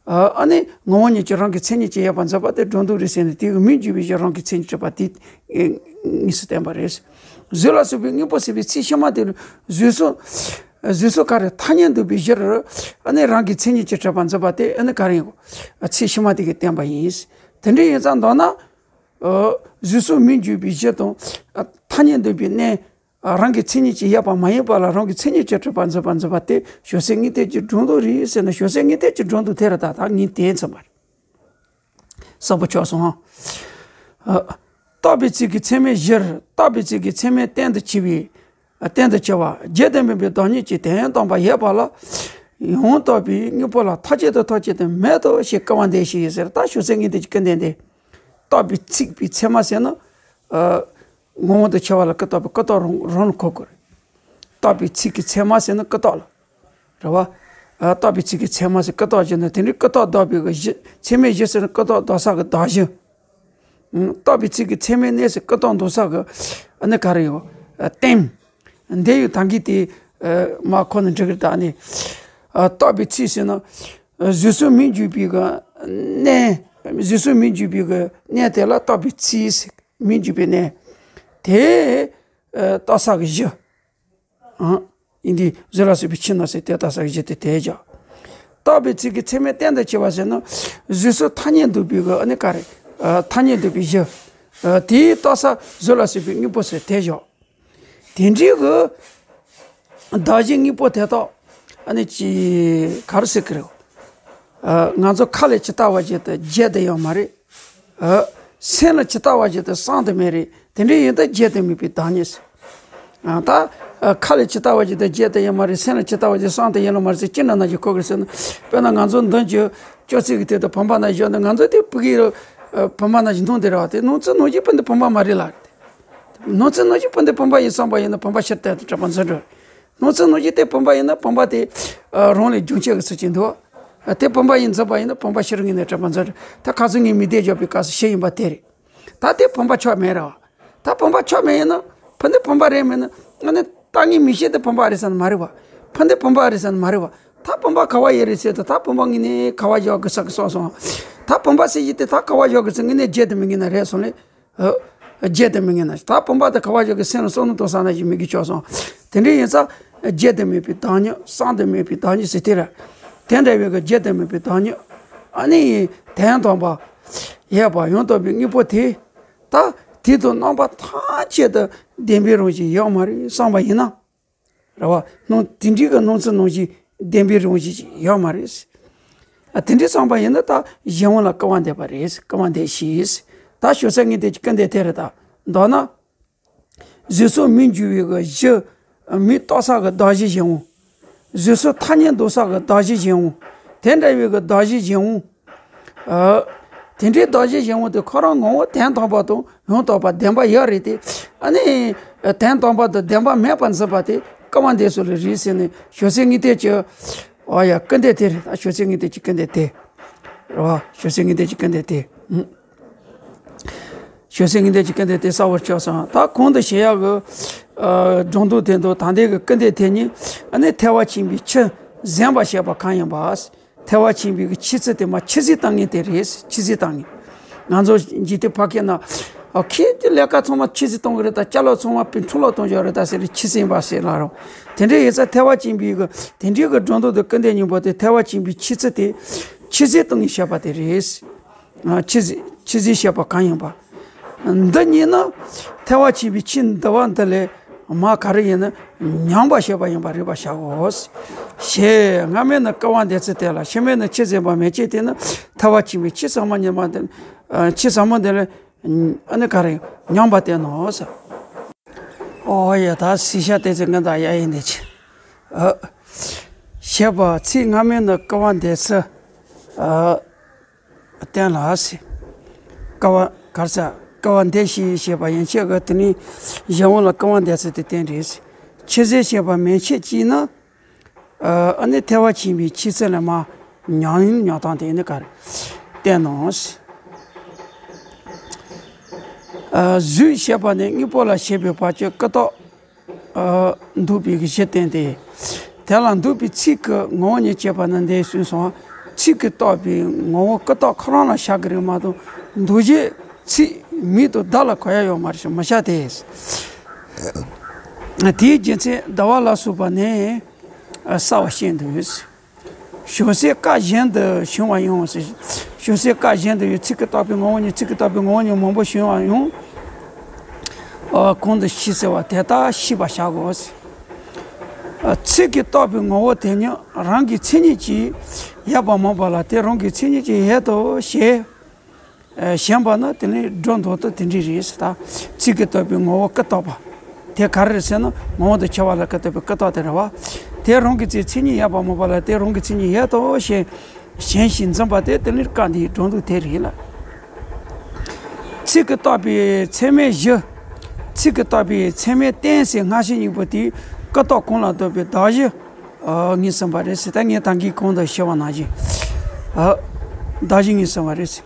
ཨ་ནི་ངོ་བོ་ཉིད་ཀྱིས་རང་གི་མཚན་ཉིད་ཀྱིས་ཡོད་པར་འཛིན་པ་དེ་སྒྲོ་འདོགས་རེད་ཟེར་ནས་དེ་གི་མིང་འཇུག་པའི་གཞིར་རང་གི་མཚན་ཉིད་གྲུབ་པ་དེ་ངེས་སུ་བསྟན་པ་རེད། བཟོད་ལ་སོགས་པའི་དངོས་པོ་ཟེར་བའི་ཚིག་ཕྱི་མ་དེ་ལ་བཟོད་སོགས། བཟོད་སོགས་ག་རེ་ཐ་སྙད་འདོགས་པའི་གཞིར། ཨ་ནི་རང་གི་མཚན་ཉིད་ཀྱིས་གྲུབ་པར་འཛིན་པ་དེ་ཨ་ནི་ག་རེ་ཡིན་གོ་ཚིག་ཕྱི་མ་དེ་གིས་བསྟན་པ་ཡིན། དེ་འདྲ་ཡིན་ཙང་མདོར་ན། བཟོད་སོགས་མིང་འཇུག་པའི་གཞི་དང་། ཐ་སྙད་འདོགས་པའི་གནས། རང་གི་མཚན་ཉིད་ཀྱིས་ཡོད་པ་མ་ཡིན་པ་ལ་རང་གི་མཚན་ཉིད་ཀྱིས་གྲུབ་པར་འཛིན་པར་འཛིན་པ་དེ་ཞོ་ས་ངེས་དེ་ཀྱི་སྒྲོ་འདོགས་རེད་ཟེར་ན་ཞོ་ས་ངེས་དེ་ཀྱི་སྒྲོ་འདོགས་དེ་རེད། ད་ད་ངས་དེ་མཚོན་པ་རེད། གསལ་པོ་ཆགས་སོང་ཨ། བཏགས་པའི་ཚིག་གི་ཚད་མའི་གཞིར་བཏགས་པའི་ཚིག་གི་ཚད་མའི་རྟེན་དུ་བྱས་པའི། རྟེན་དུ་བྱས་པ་རྒྱུ་དང་མིན་པའི་བདག་ཉིད་ཀྱི་དོན་དམ་པར་ཡོད་པ་ལ། ཡང་དག་པའི་དངོས་པོ་ལ་མཐའ་གཅིག་ཏུ་ཐོགས་བཅས་ཏེ་མེད་དོ་ཞེས་སྐུར་བ་འདེབས་ཤིག་ཟེར། ད་ཞོ་ས་ངེས་དེ་ཀྱི་སྐུར་འདེབས་འདི། བཏགས་པའི་ཚིག་པའི་ཚད་མ་ཟེར་ན། ཨ། ངོ་བོ་དང་ཁྱབ་པ་ལ་ཀུན་བཏགས་པའི་ཀུན་བཏགས་རང་རང་ལ་གོ་དགོས་རེད། བཏགས་པའི་ཚིག་གི་ཚད་མ་ཟེར་ན་ཀུན་བཏགས་ལ། རེད་བ། ཨ། བཏགས་པའི་ཚིག་གི་ཚད་མ་ཟེར་ཀུན་བཏགས་ཀྱི་ནི་དེ་འདྲའི་ཀུན་བཏགས་བཏགས་པའི་གི་གཞི་ཚད་མའི་གཞི་ཟེར་ན་ཀུན་བཏགས་བཏགས་ས་གི་གདགས་གཞི། ཨང་། བཏགས་པའི་ཚིག་གི་ཚད་མའི་གནས་ཟེར་ཀུན་བཏགས་འདོགས་ས་གི་ཨ་ནི་ག་རེ་ཡོད། ཨ། རྟེན། འདི་ཡོད་ད་གིན་དེ། ཨ། མ་ཁོ་ན་འགྲིག་གི་རེད་ད་ཨ་ནི། ཨ། བཏགས་པའི་ཚིག་ཟེར་ན། ཨ། བཟོད་སོགས་མིང་འཇུག་པའི་གི་གནས། བཟོད་སོགས་མིང་འཇུག་པའི་གི་གནས་དེ་ལ་བཏགས་པའི་ཚིག་ཟེར། མིང་འཇུག་པའི་གནས། དེ། ཨ། བཏགས་ས་གི་གཞི། ཨང་། ཡིན་དུས་བཟོད་ལ་སོགས་པའི་ཕྱིར་སྣང་ཟེར་དེ་བཏགས་ས་གི་གཞི་དེ་དེ་བཞག་བཏགས་པའི་ཚིག་གི་ཚད་མའི་རྟེན་དུ་བྱས་པ་ཟེར་ན། བཟོད་སོགས་ཐ་སྙད་འདོགས་པའི་གི་ཨ་ནི་ག་རེ། ཨ། ཐ་སྙད་འདོགས་པའི་གཞི། ཨ། དེའི་བཏགས་ས་བཟོད་ལ་སོགས་པའི་དངོས་པོ་ཟེར་དེ་བཞག་དེ་འདྲའི་གི་གདགས་གཞི་དངོས་པོ་དེ་དག་ཨ་ནི་ཅི་ག་རེ་ཟེར་གི་རེད། ཨ། ང་ཚོ་ཁ་ལས་ཇི་ལྟ་བ་བཞིན་དུ་བརྗོད་དུ་ཡོད་མ་རེད། ཨ། སེམས་ལ་ཇི་ལྟ་བ་བཞིན་དུ་བསམ་དུ་མེད་རེད། དེ་འདྲ་ཡིན་ད་བརྗོད་དུ་མེད་པའི་བདག་ཉིད་ཟེར། ཨ། ད། ཨ། ཁ་ལས་ཇི་ལྟ་བ་བཞིན་དུ་བརྗོད་དུ་ཡོད་མ་རེད། སེམས་ལ་ཇི་ལྟ་བ་བཞིན་བསམ་དུ་ཡོད་ལ་མ་རེད་ཟེར་ཅི་འདྲ་ན་ཞིག་གོ་གི་རེད་ཟེར་ན། དཔེར་ན་ང་ཚོ་མདུན་གྱི་ཅོག་ཙེ་གི་སྟེང་དུ་བུམ་པ་ནང་བཞག་ནས་ང་ཚོ་དེ་ཕ་གིའི་བུམ་པ་ནང་བཞིན་མཐོང་དེ་རེད་བ། དེ་སྣང་ཚུལ་ནང་བཞིན་སྤུན་ཟླའི་བུམ་པ་མ་རེད་ལ། སྣང་ཚུལ་ནང་བཞིན་སྤུན་ཟླའི་བུམ་པ་ཡིན་བསམ་པ་ཡིན་ན་བུམ་པ་ཕྱིར་བལྟས་ཏེ་གྲུབ་པ་འཛིན་འགྲོ། སྣང་ཚུལ་ནང་བཞིན་དེ་བུམ་པ་ཡིན་ན་བུམ་པ་དེ་རང་ལས་རྒྱུན་ཆད་ཀྱི་ཚུལ་གྱིས་འདུག་དེ་བུམ་པ་ཡིན་འཛིན་པ་ཡིན་ན་བུམ་པ་ཕྱི་རོལ་ངོས་ནས་གྲུབ་པ་འཛིན་རེད། ད་ཁ་སང་ངས་མིག་ལྟོས་འཇོག་པའི་སྐབས་སུ་ཕྱི་ཡིན་པ་དེ་རེད། ད་དེ་བུམ་པ་ཆགས་མེད་རེད་བ། ད་བུམ་པ་ཆགས་མེད་ཡིན་ན་ཕ་ནི་བུམ་པ་རེད་མིན་ན། ང་ནི་ད་ངས་མིག་ཤེས་དེ་བུམ་པ་རེད་ཟེར་ན་མ་རེད་བ། ཕ་ནི་བུམ་པ་རེད་ཟེར་ན་མ་རེད་བ། ད་བུམ་པ་ག་བ་ཡོད་རེད་ཟེར་དུས་ད་བུམ་པ་ངོས་ནས་ག་བ་འཇོག་དགོས་ས་གི་སོགས་སོང་། ད་བུམ་པ་ཟེར་གྱི་དེ་ད་ག་བ་འཇོག་དགོས་ཟེར་ངོས་ནས་བརྗོད་དུ་མི་ངེས་ན་རེད་སོང་ལེ། ཨ། བརྗོད་དུ་མི་ངེས་ན། ད་བུམ་པ་དེ་ག་བ་འཇོག་གི་སེམས་ལ་བསམ་བློ་གཏོང་ས་ན་ཞིག་མི་དགོས་ཆོག་སོང་། དེ་འདྲ་ཡིན་ཙང་བརྗོད་དུ་མེད་པའི་བདག་ཉིད། བསམ་དུ་མེད་པའི་བདག་ཉིད་ཟེར་དེ་རེད། དེ་འདྲ་བའི་གི་བརྗོད་དུ་མེད་པའི་བདག་ཉིད། ཨ་ནི་དོན་དམ་པར་ཡོད་པ་ཡང་དག་པའི་དངོས་པོ་དེ། ད་དེ་དང་རྣམ་པ་ཐམས་ཅད་དུ་བདེན་པའི་རང་བཞིན་ཡོད་མ་རེད་བསམ་པ་ཡིན་ན། རེད་བ། སྣང་། དེ་འདྲའི་གི་སྣང་ཚུལ་ནང་བཞིན་བདེན་པའི་རང་བཞིན་ཅིག་ཡོད་མ་རེད། ཨ། དེ་འདྲའི་བསམ་པ་ཡིན་ན་ད་གཞན་དབང་ལ་སྐུར་བ་འདེབས་པ་རེད། སྐུར་བ་འདེབས་ཤིང་། ད་བྱང་སེམས་ངེས་གཏན་གྱི་སྐུར་འདེབས་དེ་རེད། ད་མདོར་ན། གཟུགས་སོགས་མིང་འགྱུར་བའི་གི་གཞི། མིང་བཏགས་ས་གི་གདགས་གཞི་གཞན་དབང་། གཟུགས་སོགས་ཐ་སྙད་འདོགས་ས་གི་གདགས་གཞི་གཞན་དབང་། དེ་འདྲ་བའི་གི་གདགས་གཞི་གཞན་དབང་། ཨ། དེ་འདྲའི་གདགས་གཞི་གཞན་དབང་དེ་ཁོ་རང་ངོ་བོ་དོན་དམ་པ་དང་ཡང་དག་པ་བདེན་པ་ཡོད་རེད་དེ། ཨ་ནི་དོན་དམ་པ་དང་བདེན་པ་མེད་པར་འཛིན་པ་དེ་སྐུར་བ་འདེབས་སོ་ལེ་རེད་ཟེར་ནས་བྱང་སེམས་ངེས་གཏན་གྱི། ཨོ་ཡ། སྐུར་འདེབས་དེ་རེད། ད་བྱང་སེམས་ངེས་གཏན་གྱི་སྐུར་འདེབས་དེ་རེད་བ། བྱང་སེམས་ངེས་གཏན་གྱི་སྐུར་འདེབས་དེ། ཨུ། བྱང་སེམས་ངེས་གཏན་གྱི་སྐུར་འདེབས་དེ་གསལ་བོར་ཆགས་སོང་། ད་གོང་དུ་བཤད་ཡག་གི། ཨ། སྒྲོ་འདོགས་དེ་དང་ད་ལྟའི་གི་སྐུར་འདེབས་དེ་གཉིས། ཨ་ནི་ཐེག་པ་ཆེན་པོའི་ཆོས་ཟིན་པར་བྱེད་པ་གང་ཡིན་པ། ཐེག་པ་ཆེན་པོའི་གི་ཆོས་ཚུལ་དེ་མ་ཆོས་ཟིན་བཏང་མཁན་དེ་རེད། ཆོས་ཟིན་བཏང་མཁན། ང་ཚོ་འཇིག་རྟེན་ཕ་གི་ན། ཨ། ཁྱེད་ཀྱི་ལས་ཀ་ཚང་མ་ཆོས་ཟིན་གཏོང་གི་རེད། ད་ཅ་ལག་ཚང་མ་པའི་འཕྲོ་བརླག་གཏོང་རྒྱུ་རེད། ད་ཟེར་ཆོས་ཟིན་པ་ཟེར་ལ་རོ། དེ་འདྲ་ཡིན་ཙང་ཐེག་པ་ཆེན་པོའི་གི་དེ་འདྲའི་གི་སྒྲོ་འདོགས་དེ་སྐུར་འདེབས་སྙིང་པོ་དེ་ཐེག་པ་ཆེན་པོའི་ཆོས་ཚུལ་དེ་ཆོས་ཟིན་གཏོང་མཁན་བཤད་པ་དེ་རེད། ཨ། ཆོས་ཟིན། ཆོས་ཟིན་བཤད་པ་གང་ཡིན་པ། འདི་གཉིས་ནི་ཐེག་པ་ཆེན་པོའི་ཆོས་འདི་བ་འདི་ལས་མ་ག་རེ་ཡིན་ན་ཉམས་པར་བྱེད་པ་ཡིན་པ་རིག་པར་བྱའོ། ཞེས་སྔ་མས་ནི་སྐུར་བ་འདེབས་ཚུལ་དེ་ལ། ཕྱི་མས་ནི་ཆོས་ཟིན་པ་མན་ཆད་དེ་ནི་ཐེག་པ་ཆེན་པོའི་ཆོས་ཟབ་མོ་ཉམས་པ་འདི། ཨ། ཆོས་ཟབ་མོ་འདི་ལས། ཨ་ནི་ག་རེ་ཉམས་པ་བསྟན་ནོ་ཟེར། ཨོ་ཡ། ད་སྲིད་ཤ་དེ་ཚོ་ངན་དང་ཡ་ཡིན་ནས་ཆེ། ཨ། ཞེས་པ་ཚིག་སྔ་མས་ནི་སྐུར་བ་འདེབས་ཚུལ། ཨ། བསྟན་ལ་ཟེར། སྐུར་བ་གར་ས་སྐུར་བ་འདེབས་ཤིང་ཞེས་པ་ཡན་ཆད་ཀྱི་དེ་ནི་གཞན་དབང་ལ་སྐུར་བ་འདེབས་ཚུལ་དེ་བསྟན་རེད། ཆོས་ཟིན་བྱེད་པ་མན་ཆད་ཀྱིས་ནི། ཨ་ནི་ཐེག་པ་ཆེན་པོའི་ཆོས་ཚུལ་ལ་མ་ཉམས་ཉམས་སྟངས་དེ་ནི་ག་རེ་བསྟན་ནོ། ཨ། གཟུགས་ཞེས་པ་ནི་དངོས་པོ་ལ་བྱེད་པའི་བར་གྱི་ཀུན་བརྟགས། ཨ། འདོགས་པའི་གཞི་བསྟན་ཏེ། དེ་ལ་འདོགས་པའི་ཚིག་གི་ངོ་བོ་ཉིད་ཅེས་པ་ནི་འདས་ཟིན་སོང་། ཚིག་གིས་བཏགས་པའི་ངོ་བོ་ཀུན་བརྟགས་ཁོ་རང་ལ་བཞག་གི་རེད་མ་གཏོགས། འདོགས་བྱེད་ཚིག་མིང་དང་བརྡ་ལ་གོ་ཡ་ཡོད་མ་རེད། མི་བྱ་སྟེ། དེའི་རྒྱུ་མཚན་ཟླ་བ་ལ་སོགས་པ་ནི་གསལ་བར་བཤད་འདུག། བྱང་སེམས་སྐབས་གཞན་དུ་བྱུང་བ་ཡང་ཟེར། བྱང་སེམས་སྐབས་གཞན་དུ་ཡང་ཚིག་གིས་བཏགས་པའི་ངོ་བོ་ཉིད། ཚིག་གིས་བཏགས་པའི་ངོ་བོ་ཉིད་མང་པོ་བྱུང་བ་ཡང་། ཨ། གོང་དུ་ཞུས་ཟེར་བ་དེ་ལྟར་ཤེས་པར་བྱའོ་ཟེར། ཨ། ཚིག་གིས་བཏགས་པའི་ངོ་བོ་དེ་ཉིད་རང་གི་མཚན་ཉིད་ཀྱིས་ཡོད་པ་མིན་པ་ལ། དེ་རང་གི་མཚན་ཉིད་ཀྱིས་ཡོད་དོ་ཞེས། ཨ། ཞེན་པ་ནི་དེ་ནི་སྒྲོ་འདོགས་དོན་དེ་འདྲ་རེད་ཟེར། ད་ཚིག་གིས་བཏགས་པའི་ངོ་བོ་ཀུན་བརྟགས་པ་དེ་ག་རེ་རེད་ཟེར་ན། ངོ་བོ་དང་ཁྱད་པར་ལ་ཀུན་བརྟགས་པའི་ཀུན་བརྟགས་དེ་རེད་བ། དེ་རང་གི་ཚེ་མཚན་ཉིད་ཡོད་པ་མིན་པ་ལ། དེ་རང་གི་མཚན་ཉིད་ཡོད་དོ་ཞེས་ཞེན་ཞིང་འཛིན་པ་དེ་དེ་ནི་སྐབས་འདིའི་སྒྲོ་འདོགས་དེ་རེད་ལ། ཚིག་གིས་བཏགས་པའི་ཚད་མའི་གཞི། ཚིག་གིས་བཏགས་པའི་ཚད་མའི་རྟེན་ཟེར་སྔ་ཕྱི་གཉིས་པོ་དེ་ཀུན་བརྟགས་གང་ལ་འདོགས་པའི་གདགས་གཞི། ཨ། ངོས་ཟིན་པ་རེད་ཟེར། ད་ངས་ད་གིན་གོང་དུ་ཞུས་པ་ནང་བཞིན། ཨ། གདགས་གཞི་ངོས་ཟིན་པ་རེད་ཟེར།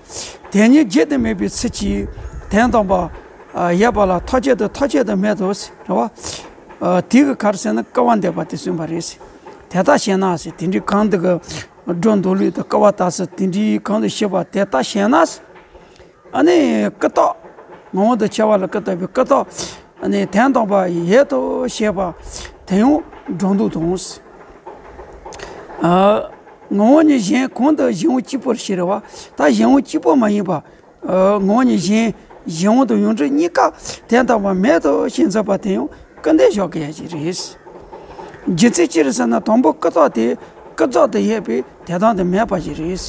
དེ་ཉིད་བརྗོད་དུ་མེད་པའི་ཚུལ་གྱིས་དོན་དམ་པར། ཨ། ཡོད་པ་ལ་ཐག་ཆོད་དུ་ཐག་ཆོད་དུ་མེད་དོ་ཟེར་རེད་བ། ཨ། དེ་གི་ག་རེ་ཟེར་ན་སྐུར་བ་འདེབས་པ་དེ་གསུངས་པ་རེད་ཟེར། དེ་ལྟར་ཞེ་ན་ཟེར། དེ་འདྲའི་གང་དེ་གི་སྒྲོ་འདོགས་ལུགས་དང་སྐུར་བ་བཏབ་ཚུལ་དེ་འདྲའི་གང་དུ་ཞུས་པ་དེ་ལྟར་ཞེ་ན་ཟེར། ཨ་ནི་ཀུན་བརྟགས། ངོ་བོ་དང་ཁྱད་པར་ལ་ཀུན་བརྟགས་པའི་ཀུན་བརྟགས། ཨ་ནི་དོན་དམ་པར་ཡོད་དོ་ཞེས་པ་དེ་ཡང་སྒྲོ་འདོགས་དང་། ཨ། ངོ་བོ་ཉིད་གཞན་གང་དུ་གཞན་དབང་གཅིག་པུར་བྱེད་རེད་བ། ད་གཞན་དབང་གཅིག་པུ་མ་ཡིན་པ། ཨ། ངོ་བོ་ཉིད་གཞན་གཞན་དབང་དང་ཡོངས་གྲུབ་གཉིས་ཀ་དོན་དམ་པར་མེད་དོ་ཞེས་འཛིན་པ་དེ་ཡང་སྐུར་འདེབས་བཞག་གི་ཡ་ཞིག་རེད། རྒྱུ་མཚན་ཅི་རེད་ཟེར་ན། དང་པོ་ཀུན་བརྟགས་དེ་ཀུན་བརྟགས་དུ་ཡོད་པའི་དོན་དམ་དུ་མེད་པ་ཞིག་རེད།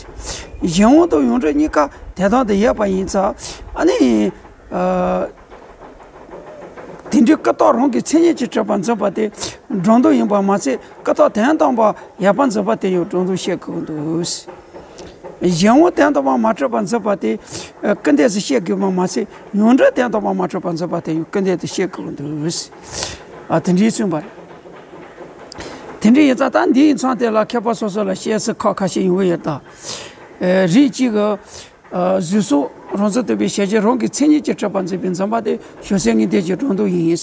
གཞན་དབང་དང་ཡོངས་གྲུབ་གཉིས་ཀ་དོན་དམ་དུ་ཡོད་པ་ཡིན་ཙང་། ཨ་ནི། ཨ། དེ་འདྲའི་ཀུན་བརྟགས་རང་གི་མཚན་ཉིད་ཀྱིས་གྲུབ་པར་འཛིན་པ་དེ་སྒྲོ་འདོགས་ཡིན་པ་མ་ཚད། ཀུན་བརྟགས་དོན་དམ་པར་ཡོད་པར་འཛིན་པ་དེ་ཡང་སྒྲོ་འདོགས་བྱེད་དགོས་འདུག། གཞན་དབང་དོན་དམ་པར་མ་གྲུབ་པར་འཛིན་པ་དེ་སྐུར་འདེབས་སུ་བཤད་དགོས་པ་མ་ཚད། ཡོངས་གྲུབ་དོན་དམ་པར་མ་གྲུབ་པར་འཛིན་པ་དེ་ཡང་སྐུར་འདེབས་སུ་བཤད་དགོས་འདུག། ཨ། དེ་འདྲའི་གསུངས་པ་རེད། དེ་འདྲ་ཡིན་ཙང་ད་འདི་ཡི་མཚམས་དེ་ལ་མཁས་པ་སོ་སོ་ལ་བཤད་ས་ཁག་ཁ་ཤས་ཡོང་གི་ཡོད་ད། ཨེ། རིགས་གཅིག་གི་ཨ་གཟུགས་སོགས་རང་བཞིན་བསྟན་པའི་གཞལ་བྱ་རང་གི་མཚན་ཉིད་ཀྱིས་གྲུབ་པར་འཛིན་པའི་འཛིན་པ་དེ་བྱང་སེམས་དངོས་བསྟན་གྱི་སྒྲོ་འདོགས་ཡིན།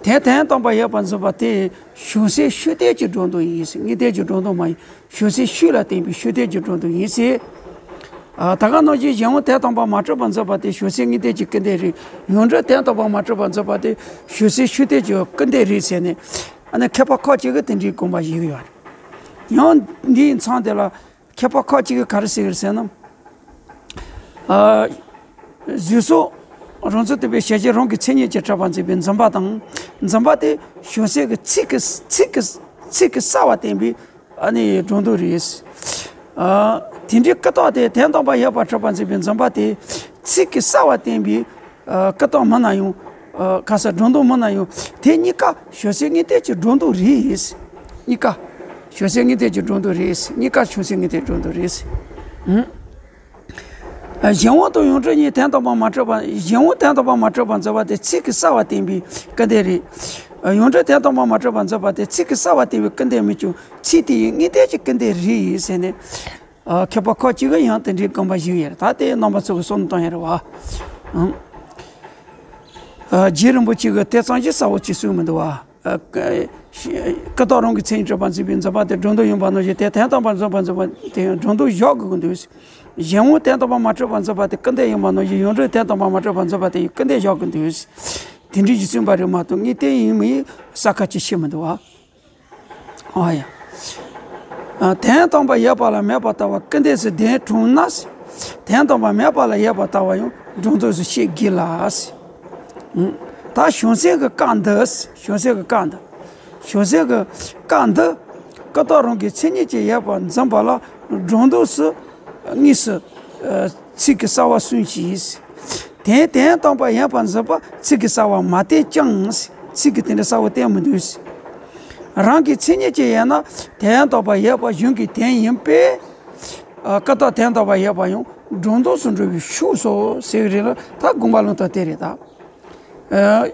དོན་དོན་དམ་པར་ཡོད་པར་འཛིན་པ་དེ་བྱང་སེམས་ཤུགས་བསྟན་གྱི་སྒྲོ་འདོགས་ཡིན། དངོས་བསྟན་གྱི་སྒྲོ་འདོགས་མ་ཡིན། བྱང་སེམས་ཤུགས་ལ་བརྟེན་པའི་ཤུགས་བསྟན་གྱི་སྒྲོ་འདོགས་ཡིན་ཟེར། ཨ་ད་ག་ནང་བཞིན་གཞན་དབང་དོན་དམ་པར་མ་གྲུབ་པར་འཛིན་པ་དེ་བྱང་སེམས་དངོས་བསྟན་གྱི་སྐུར་འདེབས་རེད། ཡོངས་གྲུབ་དོན་དམ་པར་མ་གྲུབ་པར་འཛིན་པ་དེ་བྱང་སེམས་ཤུགས་བསྟན་གྱི་སྐུར་འདེབས་རེད་ཟེར་ནས། ཨ་ནི་མཁས་པ་ཁག་ཅིག་གིས་དེ་འདྲའི་དགོངས་པ་བཞེས་ཀྱི་ཡོད་རེད། ཡང་འདིའི་མཚམས་དེ་ལ་མཁས་པ་ཁག་ཅིག་གིས་ག་རེ་ཟེར་གྱི་རེད་ཟེར་ན། ཨ་གཟུགས་སོགས་རང་བཞིན་བསྟན་པའི་གཞལ་བྱ་རང་གི་མཚན་ཉིད་ཀྱིས་གྲུབ་པར་འཛིན་པའི་འཛིན་པ་དང་། འཛིན་པ་དེ་བྱང་སེམས་ཀྱི་ཚིག་གི་ཚིག་གི་ཚིག་གི་གསལ་བ་བསྟན་པའི་ཨ་ནི་སྒྲོ་འདོགས་རེད། ཨ་དེ་འདྲའི་ཀུན་རྟོག་དེ་དོན་དམ་པར་ཡོད་པར་གྲུབ་པར་འཛིན་པའི་འཛིན་པ་དེ་ཚིག་གི་གསལ་བ་བསྟན་པའི་ཨ་ཀུན་རྟོག་མིན་ན་ཡང་། ཨ་ག་ས་སྒྲོ་འདོགས་མིན་ན་ཡང་། དེ་གཉིས་ཀ་བྱང་སེམས་དངོས་བསྟན་གྱི་སྒྲོ་འདོགས་རེད། གཉིས་ཀ་བྱང་སེམས་དངོས་བསྟན་གྱི་སྒྲོ་འདོགས་རེད། གཉིས་ཀ་བྱང་སེམས་དངོས་བསྟན་སྒྲོ་འདོགས་རེད། ཨ་གཞན་དབང་དང་ཡོངས་གྲུབ་གཉིས་དོན་དམ་པར་མ་གྲུབ་པ། གཞན་དབང་དོན་དམ་པར་མ་གྲུབ་པར་འཛིན་པ་དེ་ཚིག་གི་གསལ་བ་བསྟན་པའི་སྐུར་འདེབས་རེད། ཨ་ཡོངས་གྲུབ་དོན་དམ་པར་མ་གྲུབ་པར་འཛིན་པ་དེ་ཚིག་གི་གསལ་བ་བསྟན་པའི་སྐུར་འདེབས་མིན་ཀྱང་ཚིག་དེ་ཡང་དངོས་བསྟན་གྱི་སྐུར་འདེབས་རེད་ཟེར་ནས། ཨ་མཁས་པ་ཁག་ཅིག་གིས་ཡང་དེ་འདྲའི་དགོངས་པ་བཞེས་ཡོད་རེད། ད་དེ་རྣམ་པ་ཚོ་གིས་བསམ་བློ་གཏོང་ཡ་རེད་བ། ཨང་། ཨ་རྗེ་རིན་པོ་ཆེ་གིས་དེ་ཙམ་ཞིག་གསལ་བོ་ཅིག་གསུངས་མི་འདུག་བ། ཨ་ཀ་ཀུན་རྟོག་རང་གི་མཚན་ཉིད་གྲུབ་པར་འཛིན་པའི་འཛིན་པ་དེ་སྒྲོ་འདོགས་ཡིན་པ་ནང་བཞིན་དེ་དོན་དམ་པར་འཛིན་པར་འཛིན་པ་དེ་ཡང་སྒྲོ་འདོགས་བཞག་དགོས་ཀྱི་འདུག། གཞན་དབང་དོན་དམ་པར་མ་གྲུབ་པར་འཛིན་པ་དེ་སྐུར་འདེབས་ཡིན་པ་ནང་བཞིན་ཡོངས་གྲུབ་དོན་དམ་པར་མ་གྲུབ་པར་འཛིན་པ་དེ་ཡང་སྐུར་འདེབས་བཞག་དགོས་ཀྱི་འདུག། དེ་འདྲའི་གཞི་བཙུན་པ་རེད་མ་གཏོགས་དངོས་བསྟན་ཡིན་མིན་གསལ་ཁ་ཅིག་ཤེས་མི་འདུག་བ། ཨ་ཡ། ཨ་དོན་དམ་པར་ཡོད་པ་ལ་མོས་པ་ལྟ་བུ་སྐུར་འདེབས་སུ་ལྡན་གྲུབ་ན། དོན་དམ་པར་མེད་པ་ལ་ཡོད་པ་ལྟ་བུ་ཡང་སྒྲོ་འདོགས་སུ་བཤད་དགོས་ལ། ཨང་། ད་བྱང་སེམས་ཀྱི་སྐབས་འདི། བྱང་སེམས་ཀྱི་སྐབས་འདི། བྱང་སེམས་ཀྱི་སྐབས་འདི། ཀུན་རྟོག་རང་གི་མཚན་ཉིད་ཀྱིས་ཡོད་པར་འཛིན་པ་ལ་སྒྲོ་འདོགས་སུ་དངོས་སུ་ཨ་ཚིག་གི་གསལ་བ་གསུངས་ཤིང་། དེ་དོན་དམ་པར་ཡོད་པར་འཛིན་པ་ཚིག་གི་གསལ་བ་མ་བསྟན་ཀྱང་། ཚིག་གིས་དེ་འདྲ་གསལ་བོ་བསྟན་མི་འདུག། རང་གི་མཚན་ཉིད་ཀྱིས་ཡོད་ན་དོན་དམ་པར་ཡོད་པ་གཞུང་གི་དོན་ཡིན་པས། ཨ་ཀུན་རྟོག་དོན་དམ་པར་ཡོད་པ་ཡང་སྒྲོ་འདོགས་སུ་འགྲོ་བའི་ཕྱོགས་སོ་ཟེར་གྱི་རེད་ལ། ད་དགོངས་པ་ལུང་རྟོགས་དེ་རེད་ད། ཨ་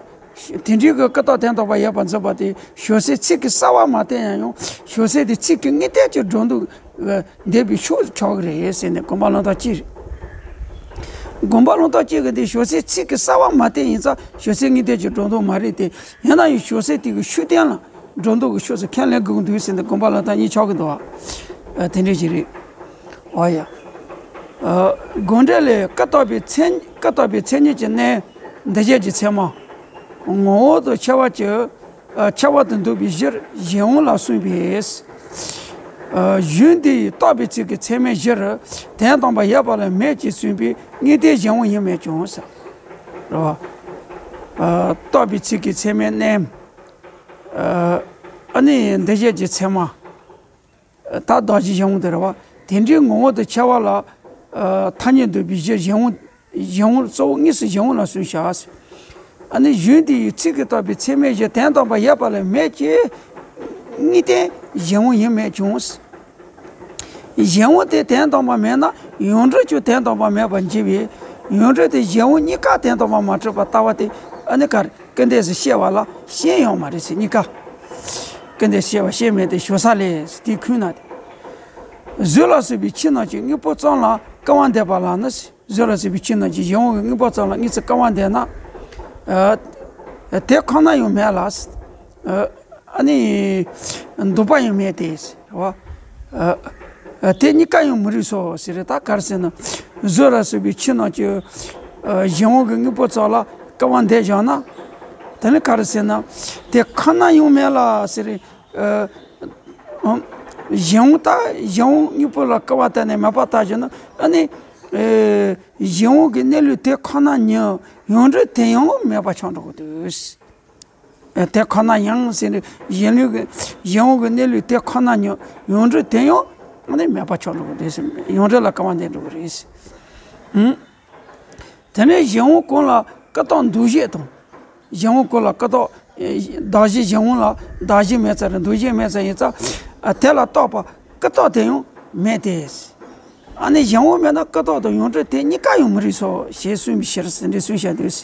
དེ་འདྲའི་གི་ཀུན་རྟོག་དོན་དམ་པར་ཡོད་པར་འཛིན་པ་དེ་བྱང་སེམས་ཚིག་གི་གསལ་བ་མ་བསྟན་ཡང་། བྱང་སེམས་དེ་ཚིག་གི་དངོས་བསྟན་གྱི་སྒྲོ་འདོགས་འདེབས་པའི་ཕྱོགས་ཆགས་ཀྱི་རེད་ཟེར་ནས་དགོངས་པ་ལུང་རྟོགས་གཅིག་རེད། དགོངས་པ་ལུང་རྟོགས་གཅིག་གི་དེ་བྱང་སེམས་ཚིག་གི་གསལ་བ་མ་བསྟན་ཡིན་ཙང་བྱང་སེམས་དངོས་བསྟན་གྱི་སྒྲོ་འདོགས་མ་རེད་དེ། ཡིན་ན་ཡང་བྱང་སེམས་དེ་གི་ཤུགས་བསྟན་ལ་སྒྲོ་འདོགས་ཀྱི་ཕྱོགས་སུ་ཁས་ལེན་དགོས་ཀྱི་འདུག་ཟེར་ནས་དགོངས་པ་ལུང་རྟོགས་གཉིས་ཆགས་ཀྱི་འདུག་བ། ཨ་དེ་འདྲ་ཞིག་རེད། ཨོ་ཡ། ཨ་དགོངས་འགྲེལ་ལས། ཀུན་རྟོག་པའི་མཚན། ཀུན་རྟོག་པའི་མཚན་ཉིད་ཀྱི་གནས་འདུ་བྱེད་ཀྱི་མཚན་མ་ངོ་བོ་དང་ཕྱེ་བ་གྱི། ཨ་ཕྱེ་བ་དང་འདུ་བའི་གཞིར་གཞན་དབང་ལ་གསུངས་པས། ཨ་གཞུང་འདིས་རྟོག་པའི་ཚིག་གི་ཚད་མའི་གཞིར་དོན་དམ་པར་ཡོད་པ་ལ་མེད་ཅེས་གསུངས་པའི་དངོས་བསྟན་གཞན་དབང་ཡིན་མོད་ཀྱང་ཟེར། རེད་བ། ཨ་རྟོག་པའི་ཚིག་གི་ཚད་མའི་གནས། ཨ་ཨ་ནི་འདུ་བྱེད་ཀྱི་མཚན་མ། ད་གདགས་གཞི་གཞན་དབང་དེ་རེད་བ། དེ་འདྲའི་ངོ་བོ་དང་ཕྱེ་བ་ལ། ཨ་ཐ་སྙད་འདོད་པའི་གཞི་གཞན་དབང་། གཞན་དབང་གཙོ་བོ་དངོས་སུ་གཞན་དབང་ལ་གསུངས་བཞག། ཨ་ནི་གཞུང་འདིའི་ཚིག་གི་རྟོག་པའི་ཚད་མའི་གཞི་དོན་དམ་པར་ཡོད་པ་ལ་མེད་ཅེས་དངོས་བསྟན་གཞན་དབང་ཡིན་མོད་ཀྱང་། གཞན་དབང་དེ་དོན་དམ་པར་མེད་ན་ཡོངས་གྲུབ་ཀྱང་དོན་དམ་པར་མེད་པར་འགྱུར་བས། ཡོངས་གྲུབ་དེ་གཞན་དབང་གཉིས་ཀ་དོན་དམ་པར་མ་གྲུབ་པར་ལྟ་བ་དེ་ཨ་ནི་གར། སྐུར་འདེབས་སུ་བཤད་པ་ལ་ཤན་ཡོད་མ་རེད་ཟེར། གཉིས་ཀ། སྐུར་འདེབས་བཤད་པ་ཤན་མེད་དེ་ཞོར་ས་ལས་དེ་ཁུངས་ན་དེ། གཟུགས་ལ་སོགས་པའི་ཆོས་རྣམས་ཀྱི་དངོས་པོ་ཙམ་ལ་སྐུར་བ་འདེབས་པ་ལ་ནི། གཟུགས་ལ་སོགས་པའི་ཆོས་རྣམས་ཀྱི་གཞན་དབང་གི་དངོས་པོ་ཙམ་ལ་དངོས་སུ་སྐུར་བ་འདེབས་ན། ཨ་དེ་ཁོ་ན་ཡང་མེད་ལ། ཨ་ནི་འདོད་པ་ཡང་མེད་དེ། རེད་བ། ཨ་ཨ་དེ་གཉིས་ཀ་ཡང་མི་རིགས་སོ་ཟེར་རེད། ད་ག་རེ་ཟེར་ན། གཟུགས་ལ་སོགས་པའི་ཆོས་རྣམས་ཀྱི་ཨ་གཞན་དབང་གི་དངོས་པོ་ཙམ་ལ་སྐུར་བ་འདེབས་བཞག་ན། དེ་ནི་ག་རེ་ཟེར་ན། དེ་ཁོ་ན་ཡང་མེད་ལ་ཟེར་རེད། ཨ་ཨ་གཞན་དབང་ད་གཞན་དབང་དངོས་པོ་ལ་སྐུར་བ་བཏབ་ནས་མེད་པ་ལྟ་བཞག་ན། ཨ་ནི་ཨ་གཞན་དབང་གི་གནས་ལུགས་དེ་ཁོ་ན་ཉིད་ཡོངས་གྲུབ་དེ་ཡང་མེད་པ་ཆགས་འགྲོ་གི་འདུག། དེ་ཁོ་ན་ཡང་ཟེར་ནས་གཞན་ལུས་ཀྱི་གཞན་དབང་གི་གནས་ལུགས་དེ་ཁོ་ན་ཉིད་ཡོངས་གྲུབ་དེ་ཡང་ནི་མེད་པ་ཆགས་འགྲོ་གི་རེད་ཟེར། ཡོངས་གྲུབ་ལ་སྐུར་བ་འདེབས་འགྲོ་གི་རེད་ཟེར། ཨང་། དེ་ནས་གཞན་དབང་གང་ལ་ཀུན་རྟོག་འདུ་བྱེད་དང་། གཞན་དབང་གང་ལ་ཀུན་རྟོག་གདགས་གཞི་གཞན་དབང་ལ་གདགས་གཞི་མེད་ཙང་རེད། འདུ་བྱེད་མེད་ཙང་ཡིན་ཙང་། དེ་ལ་རྟོག་པ་ཀུན་རྟོག་དེ་ཡང་མེད་དེ། ཨ་ནི་གཞན་དབང་མེད་ན་ཀུན་རྟོག་དང་ཡོངས་གྲུབ་དེ་གཉིས་ཀ་ཡང་མི་རིགས་སོ་ཞེས་གསུངས་པའི་ཕྱིར་ཟེར་འདི་གསུངས་བཞག་འདུག།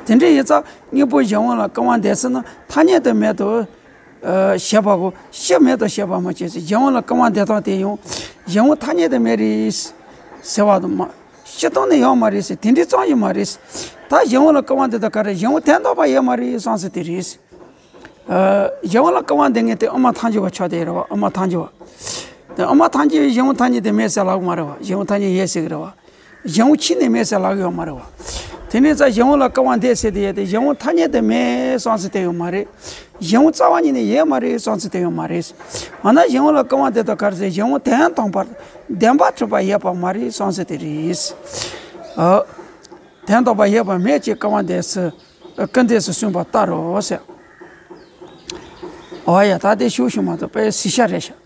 དེ་འདྲ་ཡིན་ཙང་དངོས་པོ་གཞན་དབང་ལ་སྐུར་བ་འདེབས་ཟེར་ན་ཐ་སྙད་དུ་མེད་དོ། ཨ་བཤད་པ་གོ་སྤྱི་མེད་དུ་བཤད་པ་མ་བྱས་ཟེར། གཞན་དབང་ལ་སྐུར་བ་འདེབས་སྟངས་དེ་ཡང་གཞན་དབང་ཐ་སྙད་དུ་མེད་རེད་ཟེར་བ་དང་མ། སྤྱི་སྟངས་ནི་ཡོད་མ་རེད་ཟེར། དེ་འདྲའི་རྩོམ་གྱི་མ་རེད་ཟེར། ད་གཞན་དབང་ལ་སྐུར་བ་འདེབས་དུས་ག་རེ་གཞན་དབང་དོན་དམ་པར་ཡོད་མ་རེད་བསམ་ཟེར་དེ་རེད་ཟེར། ཨ་གཞན་དབང་ལ་སྐུར་བ་འདེབས་མཁན་དེ་དབུ་མ་ཐལ་འགྱུར་བ་ཆགས་བསྡད་རེད་བ། དབུ་མ་ཐལ་འགྱུར་བ། དེ་དབུ་མ་ཐལ་འགྱུར་བའི་གཞན་དབང་ཐ་སྙད་དེ་མེད་ཟེར་ལབ་ཀྱི་མ་རེད་བ། གཞན་དབང་ཐ་སྙད་ཡོད་ཟེར་གྱི་རེད་བ། གཞན་དབང་ཕྱི་ནས་མེད་ཟེར་ལབ་ཀྱི་ཡོད་མ་རེད་བ། དེ་ནས་ཙང་གཞན་དབང་ལ་སྐུར་བ་འདེབས་ཟེར་དེ་ཡོད་དེ་གཞན་དབང་ཐ་སྙད་དུ་མེད་བསམ་ཟེར་དེ་ཡོད་མ་རེད། གཞན་དབང་རྩ་བ་ཉིད་ནས་ཡོད་མ་རེད་བསམ་ཟེར་དེ་ཡོད་མ་རེད། འོ་ན་གཞན་དབང་ལ་སྐུར་བ་འདེབས་དུས་ག་རེ་ཟེར། གཞན་དབང་དོན་དམ་པར་བདེན་པར་གྲུབ་པ་ཡོད་པ་མ་རེད་བསམ་ཟེར་དེ་རེད། ཨ་དོན་དམ་པར་ཡོད་པ་མེད་ཅེས་སྐུར་བ་འདེབས་སུ་སྐུར་འདེབས་སུ་གསུངས་པ་ལྟར་རོ་ཟེར། འོ་ཡ། ད་དེ་ཤུགས་ཤུགས་མ་གཏོགས་དཔེ་གཞི་བཞག་རེད་ཤག